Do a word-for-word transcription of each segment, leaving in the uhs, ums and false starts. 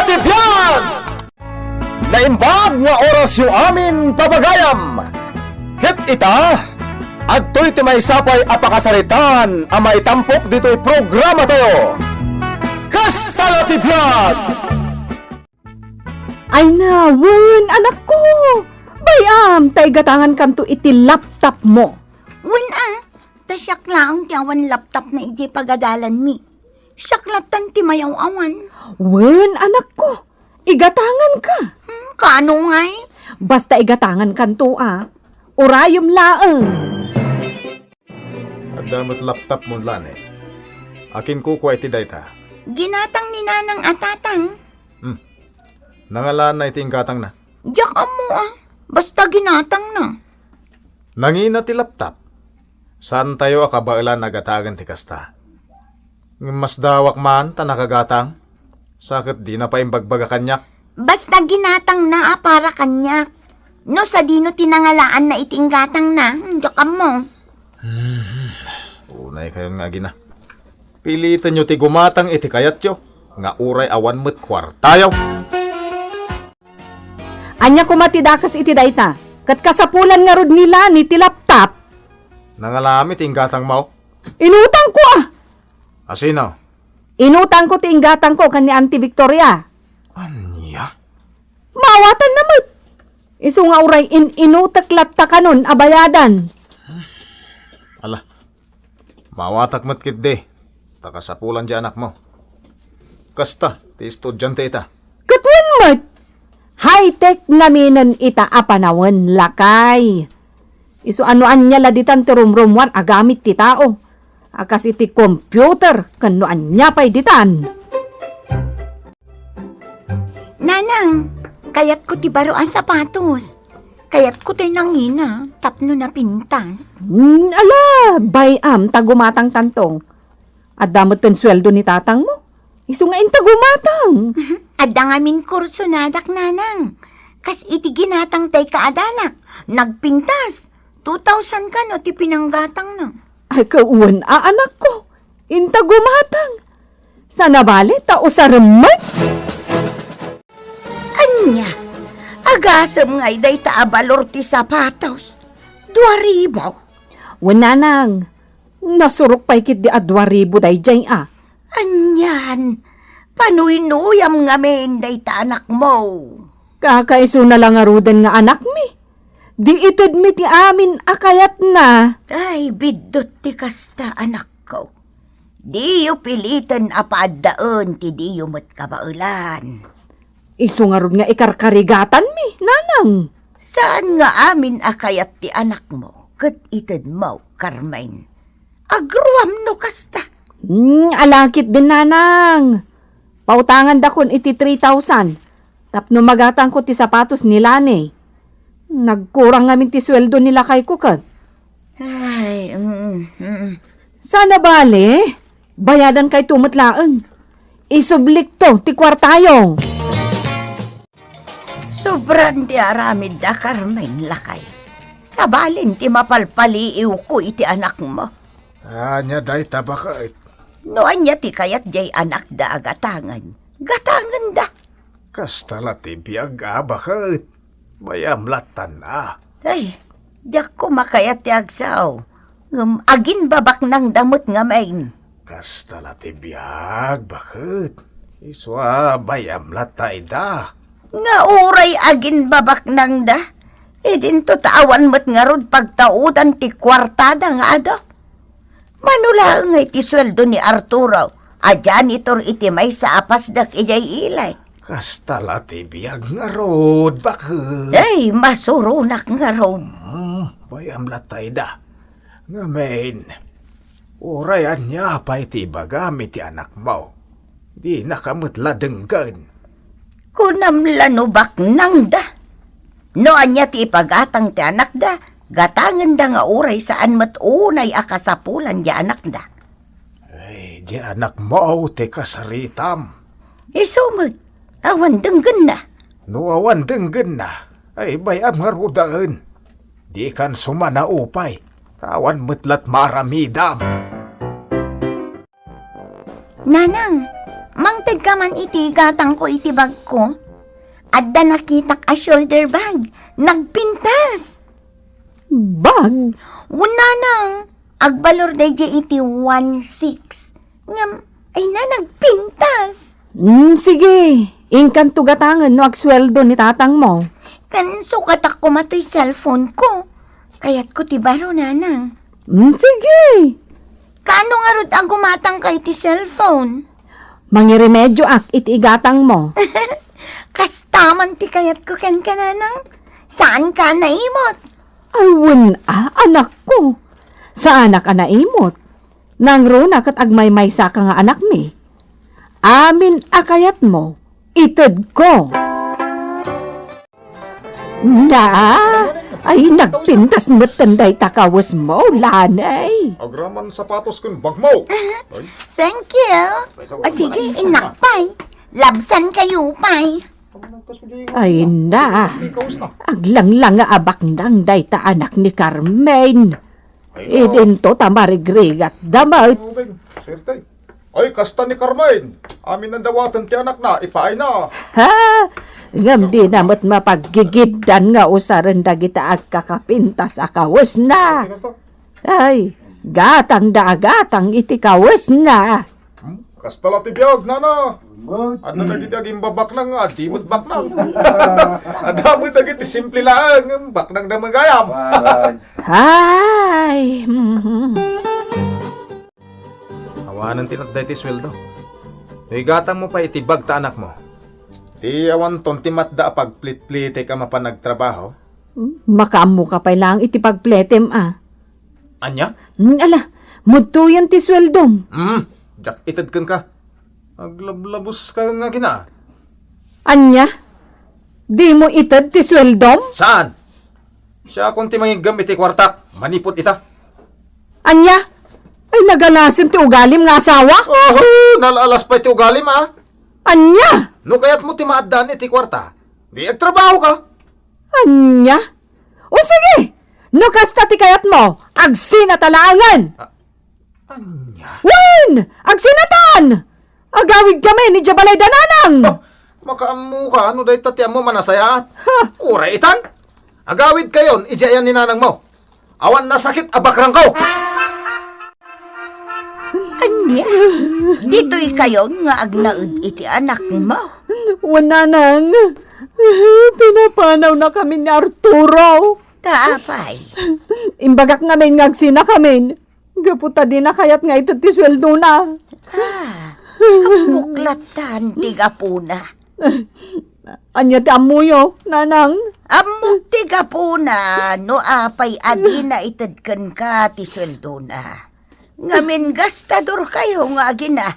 Ti biag! Naimbag nga orasyo amin, papagayam! Ket ita, adtoy ti maysa pay a pakasaritaan a maitampok ditoy programatayo. Kasta la ti biag! Ay na, wen, anakko! Bayam, ta igatangankanto iti laptopmo. Wen a, ta siak laeng ti awan laptopna idiay pagadalanmi. Siak lattan ti mayaw-awan. Wen, anakko, igatanganka. Hmm, kaano ngay? Basta igatangankanto a. Urayem laeng. Adda met laptopmo, Lani. Akin kukua iti dayta? Ginatang ni Nanang a tatang. Hmm. Nangalaanna iti inggatangna? Diak ammo a. Basta ginatangna. Nangina ti laptop. Saantayo a kabaelan a gatangen ti kasta. Ngem masdawak man ta nakagatang. Sa ket dina pay imbagbaga kaniak. Basta ginatangna a para kaniak. No sadino ti nangalaanna iti inggatangna, diak ammo. Hmm, unaykayon nga agina. Pilitenyo ti gumatang iti kayatyo, nga uray awan met kuartayo. Ania koma ti dakes iti dayta? Ket kasapulan ngarud ni Lani ti laptop? Nangalaam iti inggatangmo? Inutangko a! A sino? Inutangko ti inggatangko ken ni Auntie Victoria. Ania? Maawatanna met. Isu nga uray in-inutek latta kanon a bayadan. Ala, maawatak met ketdi, ta kasapulan ti anakmo. Kasta ti estudiante ita. Ket wen met, high-tech naminen ita a panawen, lakay. Isu a no ania la ditan ti rumrumuar a gamit ti tao, a kas iti computer ken no ania pay ditan. Nanang, kayatko ti baro a sapatos. Kayatko tay nangina tapno napintas. Hmm, ala, bay-am ta gumatangtanto. Adda met ken sueldo ni tatangmo. Isu nga inta gumatang. Adda ngamin kursonadak, Nanang. Kas iti ginatang tay kaadalak, nagpintas. Two thousand kano ti pinanggatangna. Ay, kawan a anakko. Inta gumatang. Sana bale ta usarem met. Ania? Agasem ngay dayta a balor ti sapatos? Dua ribu? Wen, Nanang, nasurok pay ketdi a dua ribu daydiay a. Anian, panuynuyam ngamin dayta anakmo. Kakaisuna la ngaruden nga anakmi. Di itedmi ti amin a kayatna. Ay, biddut ti kasta, anakko. Diyo piliten a paaddaen ti diyo met kabaelan. Isu ngarud nga ikarkarigatanmi, Nanang. Saan nga amin a kayat ti anakmo ket itedmo, Carmen. Agruam no kasta. Hmm, ala ketdin, Nanang. Pautangandakon iti three thousand. Tapno magatangko ti sapatos ni Lani. Nagkurang ngamin ti sueldo ni lakayko ket. Ay, mm, mm. Sana bale, bayadankayto met laeng. Isublikto ti kuartayo. Sobran ti aramidda, Carmen, lakay. Sabalen ti mapalpaliiwko iti anakmo. Ania dayta, baket? No ania ti kayat diay anakda a gatangen, gatangenda. Kasta la ti biag a, baket. Bayam lattan a. Ay, diak koma kayat ti agsao. Ngem aginbabaknangda met ngamin. Kasta la ti biag, baket. Isu a bayam latta ida. Nga uray aginbabaknangda, idinto ta awan met ngarud pagtaudan ti kuartada nga adu. Mano laeng ngay ti sueldo ni Arturo a janitor iti maysa a pasdek idiay Ilay? Kasta la ti biag ngarud, baket. Ay, masuronak ngarud. Hmm, bayam latta ida. Ngamin, uray ania pay ti ibagam iti anakmo, dinaka met la denggen. Kunam la no baknangda. No ania ti ipagatang ti anakda, gatangenda nga uray saan met unay a kasapulan ti anakda. Ay, ti anakmo ti kasaritam. Isu met, awan denggenna. No awan denggenna, ay bayam ngaruden. Dikan sumanaupay, awan met lat maaramidam. Nanang, mangtedka man iti gatangko iti bagko. Adda nakitak a shoulder bag. Nagpintas. Bag? Wen, nanang. Agbalor daydiay iti one six. Ngem, ay na, nagpintas. Mm, sige. Inkanto gatangen no agsueldo ni tatangmo. Ken sukatak koma toy cellphone ko. Kayatko ti baro, nanang. Mm, sige. Kaano ngarud a gumatangka iti cellphone? Mangiremedioak iti igatangmo. Kasta man ti kayatko kenka, nanang. Saanka a naimot? Ay, wen a, anakko. Saanak a naimot. Nangruna ket agmaymaysaka nga anakmi. Amin a kayatmo, itedko. Na, ay, nagpintas metten dayta kawesmo, Lanay. Agraman sapatos ken bagmo. Ay. Thank you. O sige, innak pay. Labsankayo pay. Ay na, aglanglanga a baknang dayta anak ni Carmen. Idinto ta marigrigatda met. Ay, kasta ni Carmen. Amin a dawaten ti anakna, ipaayna. Ha? Ngem dina met mapaggigiddan nga usaren dagita agkakapintas a kawesna. Ay, gatangda a gatang iti kawesna. Hmm? Kasta la ti biag, nana. Adda dagiti agimbabaknang nga adi met baknang. Adda met dagiti simple laeng, baknangda met gayam. Ay, mhm. Awanen ti natday ti sueldo. No igatangmo pay iti bag ta anakmo. Ti awanton ti matda a pagplitplitek a mapan agtrabaho. Makaammoka pay laeng iti pagpletem a. Ania? Mm, ala, mudtoyen ti sueldom. Mm, diak ited kenka. Aglablabuska nga agina. Ania? Dimo ited ti sueldom? Saan? Siakon ti mangiggem iti kuartak, manipud ita. Ania? Ay, nagalasen ti ugalim nga asawa? Oho, nalalas pay ti ugalim, a. Ania? No kayatmo ti maaddaan iti kuarta, di agtrabahoka. Ania? O sige, no kasta ti kayatmo, agsinata laengen. A-, ania? Wen! Agsinatan! Agawidkamin idiay balayda nanang! Oh, makaammoka no dayta ti ammom a nasayaat. Ha? Uray itan! Agawidkayon idiay ayan ni nanangmo. Awan nasakit a bakrangko. Ania? Ditoykayon nga agnaed iti anakmo? Wen, nanang. Pinapanawnakamin ni Arturo. Ta apay? Imbagak ngamin nga agsinakamin. Gapu ta dina kayat nga ited ti sueldona. Ah, ammok lattan ti gapuna. Ania ti ammoyo, nanang? Ammok ti gapuna no apay a dina ited kenka ti sueldona. Ngamin gastadorkayo nga agina.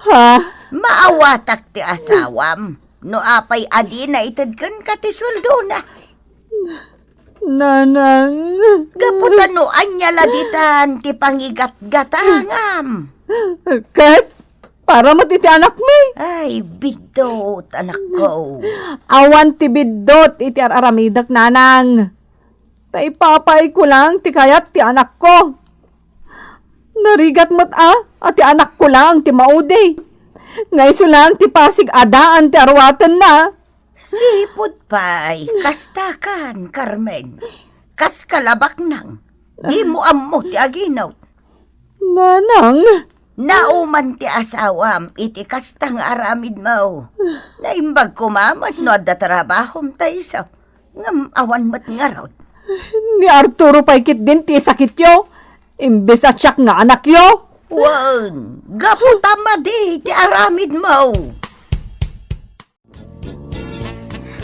Ha? Maawatak ti asawam no apay a dina ited kenka ti sueldona. Nanang. Gapu ta no ania la ditan ti pangigatgatangam. Ket para met iti anakmi. Ay, biddut, anakko. Awan ti biddut iti ar-aramidek, nanang. Ta ipapaayko lang ti kayat ti anakko. Narigat met a, a ti anakko lang ti maudi. Nga isu lang ti pasig a daan ti arwatenna. Sipud pay, kastakan, Carmen. Kaska la baknang. Dimo ammo ti aginot. Nanang. Nauman ti asawam iti kasta nga aramidmo. Naimbag koma met no adda trabahom ta isu. Ngem awan met ngarud. Ni Arturo pay ketdin ti isakityo. Imbes a siak nga anakyo. Wen, gapu ta madi ti aramidmo.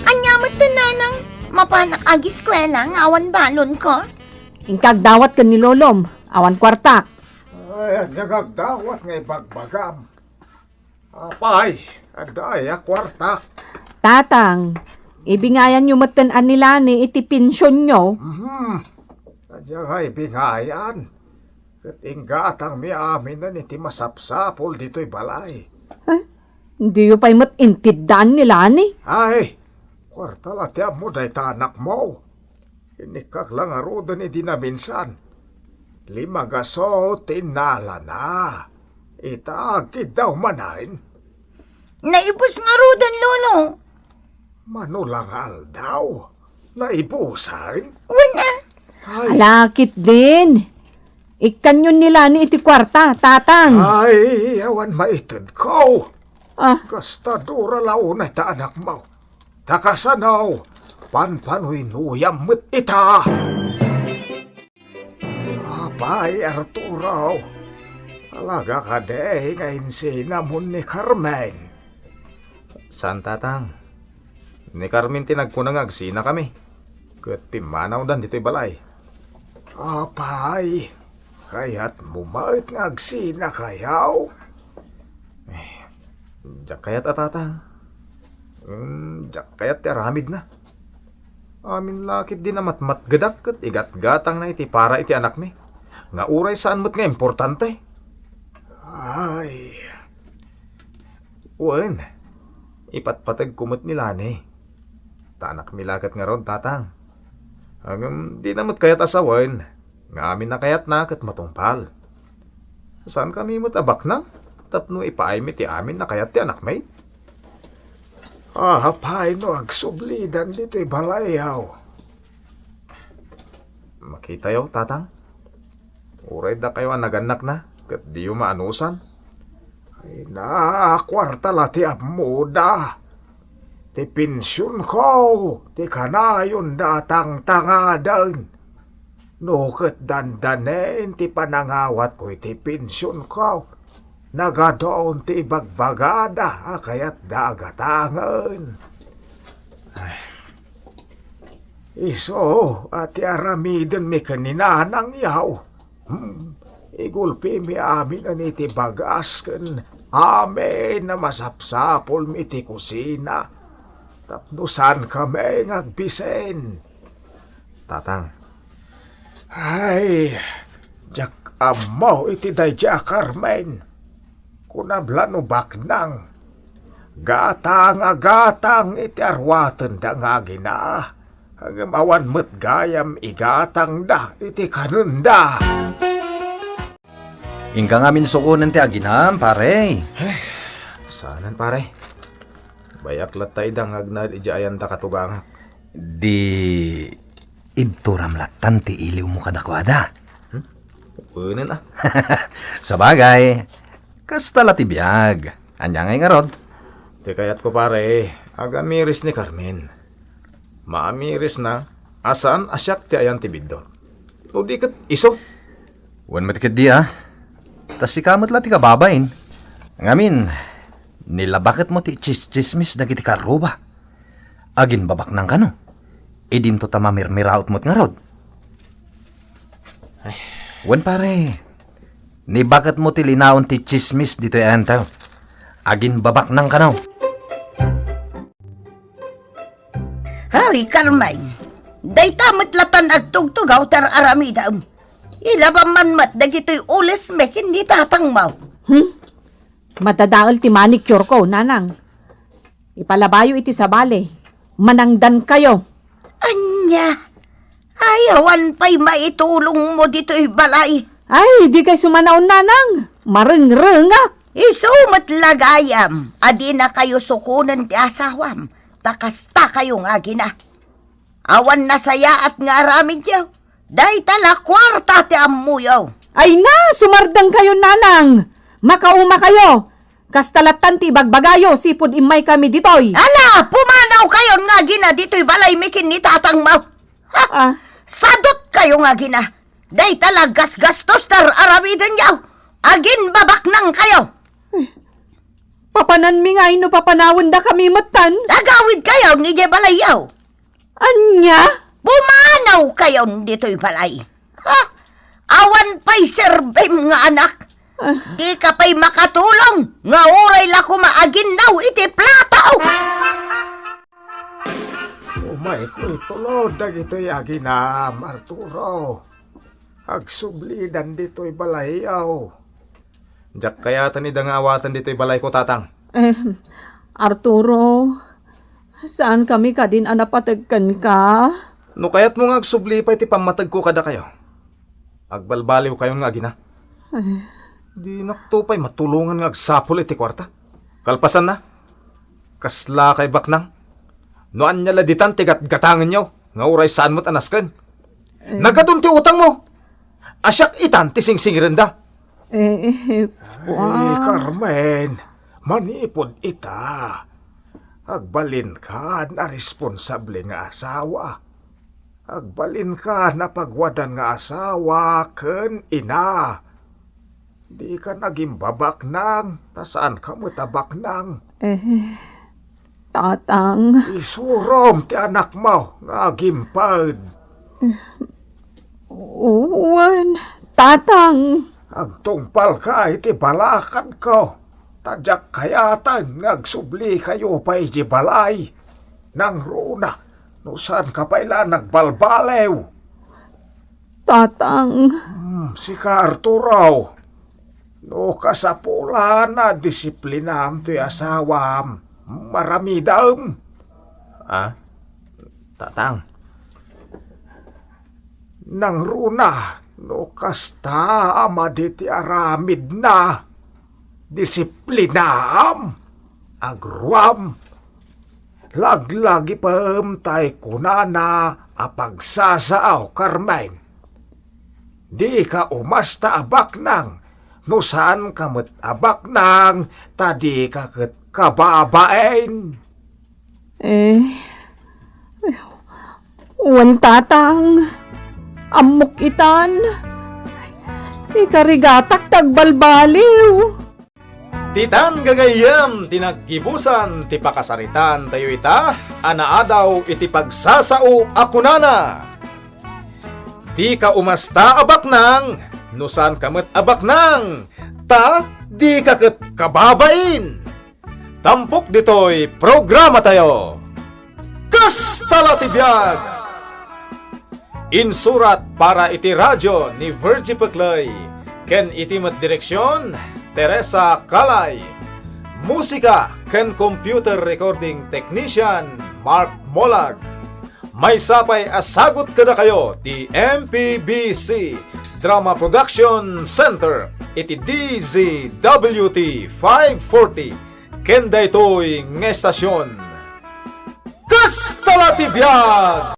Ania met ti nanang, mapanak agiskuela nga awan balonko? Inka agdawat ken ni lolom, awan kuartak. Ay, ania nga agdawat nga ibagbagam? Apay, adda aya kuartak? Tatang, ibingayanyo metten a ni Lani iti pensionyo. Mhm. Ania nga ibingayan? Ket inggatangmi aminen iti masapsapul ditoy balay. Eh, diyo pay met intiddaan ni Lani? Ay, kuarta la ti ammo dayta anakmo. Inikkak la ngaruden idi naminsan. Lima gaso ti innalana. Ita, agkiddaw manen. Naibus ngaruden, Lolo. Mano la nga aldaw? Naibusan? Wen a. Ay. Ala, ketdin. Ikkanyon ni Lani iti kuarta, Tatang. Ay, awan maitedko. Ah. Gastadora la unay ta anakmo. Ta kasano, panpanuynoyam met ita. Apay, Arturo, talaga kadi nga insinamon ni Carmen? Saan, Tatang. Ni Carmen ti nagkuna nga agsinakami, ket pimmanawdan ditoy balay. Apay, kayatmo met nga agsinakayo? Eh, diak kayat a, Tatang. Hmm, diak kayat ti aramidna. Amin la ketdi a matmatgedak ket igatgatangna iti para iti anakmi, nga uray saan met nga importante. Ay. Wen, ipatpategko met ni Lani. Ta anakmi la ket ngarud, Tatang. Ngem dina met kayat a sawen nga amin a kayatna ket matungpal. Saankami met a baknang tapno ipaaymi ti amin a kayat ti anakmi? Apay no agsublidan ditoy balayaw? Makitayo, Tatang. Uray dakayo a nagannakna ket diyo maanusan. Ay, nakuarta la ti ammoda. Ti pensionko ti kanayonda a tangtangaden. No ket dandanen ti panangawatko iti pensionko, nagadun ti ibagbagada a kayatda a gatangen. Ay. Isu a ti aramidenmi ken ni Nanangyaw. Hmm, igulpimi aminen iti bagas ken amin a masapsapulmi iti kusina tapno saankami nga agbisen. Tatang. Ay, diak ammo iti daydiay a Carmen. Kunam la no baknang. Gatang a gatang iti aruatenda nga agina. Ngem awan met gayam igatangda iti kanenda. Inka ngamin sukonen ti aginam, pare. Eh, saanen, pare. Bayak latta ida nga agnaed idiay ayanta katugangak. Di ibturam lattan ti iliwmo kadakuada. Hmm? Wenen a. Sabagay, kasta la ti biag. Ania ngay ngarud? Ti kayatko, pare, agamiris ni Carmen. Maamirisna a saan a siak ti ayan ti biddut. No di ket isu. Wen met ketdi a. Ta sika met la ti kababain. Ngamin, nilabaketmo ti tsistsismis dagiti karruba. Aginbabaknang kano. Idinto ta mamirmiraot met ngarud. Ay. Wen pare, nibaketmo ti linaon ti tsismis ditoy ayanta. Aginbabaknang kano. Ay, Carmen, dayta met lattan agtugtugaw ti ar-aramidem. Ilabam man met dagitoy ulismi ken ni tatangmo. Hmm? Madadael ti manicure ko, Nanang. Ipalabayo iti sabali. Manangdankayo. Ania? Ay, awan pay maitulongmo ditoy balay. Ay, dikay sumanaon, Nanang. Marengrengak. Isu met la gayam a dinakayo sukonen ti asawam, ta kastakayo nga agina. Awan nasayaat nga aramidyo. Dayta la kuarta ti ammoyo. Ay na, sumardengkayo, Nanang. Makaumakayo. Kasta lattan ti ibagbagayo, sipud immaykami ditoy. Ala, pumanawkayon nga agina ditoy balaymi ken ni tatangmo. Ha? Ah. Sadutkayo nga agina. Dayta la gasgastos ti ar-aramidenyo. Aginbabaknangkayo. Eh, papananmi ngay no papanawendakami metten. Agawidkayon idiay balayyo. Ania? Pumanawkayon ditoy balay. Ha? Awan pay serbim nga anak. Ah. Dika pay makatulong nga uray la koma aginnaw iti plato. Umayko itulod dagitoy aginam, Arturo. Agsublidan ditoy balayyo. Diak kayaten ida nga awaten ditoy balayko, Tatang. Eh, Arturo, saankami kadin a napateg kenka? No kayatmo nga agsubli pay ti pammategko kadakayo, agbalbaliwkayon nga agina. Eh, Dinakto pay matulongan nga agsapul iti kuarta. Kalpasanna, kasla kay baknang? No ania la ditan ti gatgatangenyo nga uray saan met a nasken? Eh. Nagadun ti utangmo. A siak itan ti singsingirenda. Eh, eh, Ay, wa- Carmen, manipud ita, agbalinkan a responsable nga asawa. Agbalinkan a pagwadan nga asawa ken ina. Dika nagimbabaknang, ta saanka met a baknang. Eh, Tatang. Isurom ti anakmo nga agimped. Wen, Tatang. Agtungpalka iti balakadko, ta diak kayaten nga agsublikayo pay idiay balay. Nangruna, no saanka pay la nagbalbaliw. Tatang. Hmm, sika, Arturo, no kasapulan a disiplinam toy asawam, maramidem. Ah, Tatang. Nangruna, no kasta a madi ti aramidna, disiplinaam, agruam. Laglagipem tay kunana a pagsasao, Carmen. Dika umasta a baknang, no saanka met a baknang, ta dika ket kababain. Eh, wen, Tatang, ammok itan. Ikarigatak ti agbalbaliw. Ditan gagayyem ti naggibusan ti pakasaritaan tayo ita a naadaw iti pagsasao a kunana, "Dika umasta a baknang, no saanka met a baknang, ta dika ket kababain." Tampok ditoy programa tayo. Kasta la ti biag! Insurat para iti radio ni Virgie Peclay, ken iti met direksion, Teresa Calay. Musika ken computer recording technician, Mark Molag. Maysa pay a sagut kadakayo ti M P B C Drama Production Center iti D Z W T five forty ken daytoy nga estasion. Kasta la ti biag!